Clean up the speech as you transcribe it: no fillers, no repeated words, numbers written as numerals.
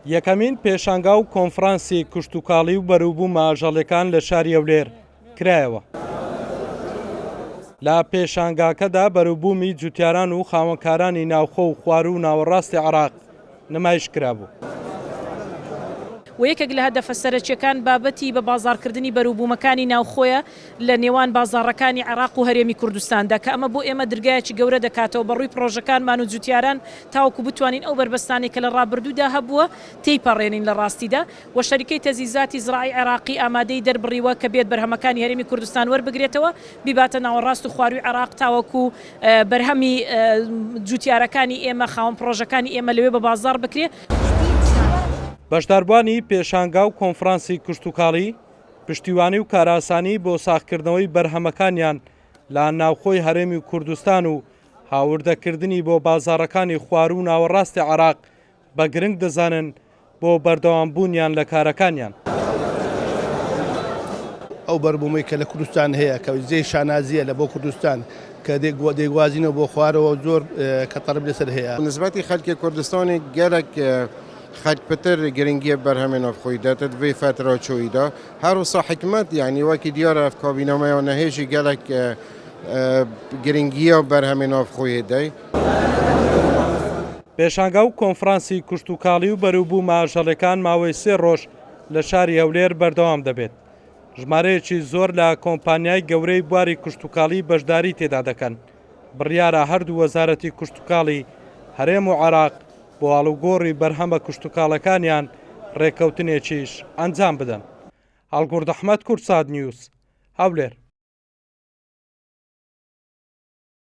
یەکەمین پێشانگا و کۆنفرانسی کشتوکاڵی و بەروبوومە ئاژەڵیەکان لە شاری هەولێر کرایەوە. لە پێشانگاکەدا بەروبوومی جوتیاران و خاوەنکارانی ناوخۆ و خواروو و ناوەڕاستی عێراق نمایش کرابوو. و یەکێک لە هەدەفە سەرەکیەکان بابەتی بە بازاڕکردنی بەروبوومەکانی ناوخۆیە لە نێوان بازاڕەکانی عێراق و هەرێمی کوردستاندا کە ئەمە بۆ ئێمە درگایەکی گەورە دەکاتەوە بە ڕووی پڕۆژەکانمان و جوتیاران تاوەکو بتوانین ئەو بەربەستانەی کە لە ڕابردوودا هەبووە تێیپەڕێنین لە ڕاستیدا و شەریکەی تەجهیزاتی زراعی عێراقی ئامادەیی دەربڕیوە کە بێت بەرهەمەکانی هەرێمی کوردستان وەربگرێتەوە بیباتە ناوەڕاست و خوارووی عێراق تاوەکو بەرهەمی جوتیارەکانی ئێمە خاوەن پڕۆژەکانی ئێمە لەوێ بە بازاڕ بکرێ. بەشداربووانی پێشانگا و کۆنفرانسی کشتوکاڵی، پشتیوانی و کارئاسانی بۆ ساغکردنەوەی بەرهەمەکانیان لە ناوخۆی هەرێمی کوردستان و هاوردەکردنی بۆ بازاڕەکانی خواروو و ناوەڕاستی عێراق بە گرنگ دەزانن بۆ بەردەوامبوونیان لە کارەکانیان. ئەو بەربوومەی کە لە کوردستان هەیە کە جێی شانازییە لە بۆ کوردستان کە دەیگوازینەوە بۆ خوارەوە زۆر کە تەڵەب لەسەر هەیە. نسبەتی خەلکی کوردستانی گەلەک خەلک پتر گرنگیە بەرهەمێ ناوخۆیی دەتت ڤێ فەترا چۆیی دا هەروسا حکمەت یانی وەکی دیارە ئەف کابینامەیا نەهێژی گەلەک گرنگیە بەرهەمێ ناوخۆیی دەی. پێشانگا و کۆنفرانسی کشتوکاڵی و بەروبوومە ئاژەڵیەکان ماوەی سێ ڕۆژ لە شاری هەولێر بەردەوام دەبێت. ژمارەیەکی زۆر لە کۆمپانیای گەورەی بواری کشتوکاڵی بەشداری تێدا دەکەن. بڕیارە هەردوو وەزارەتی کشتوکاڵی هەرێم و عێراق بۆ ئاڵوگۆڕی بەرهەمە کشتوکاڵەکانیان ڕێککەوتنێکیش ئەنجام بدەن. هەڵگورد ئەحمەد، کوردسات نیوز، هەولێر.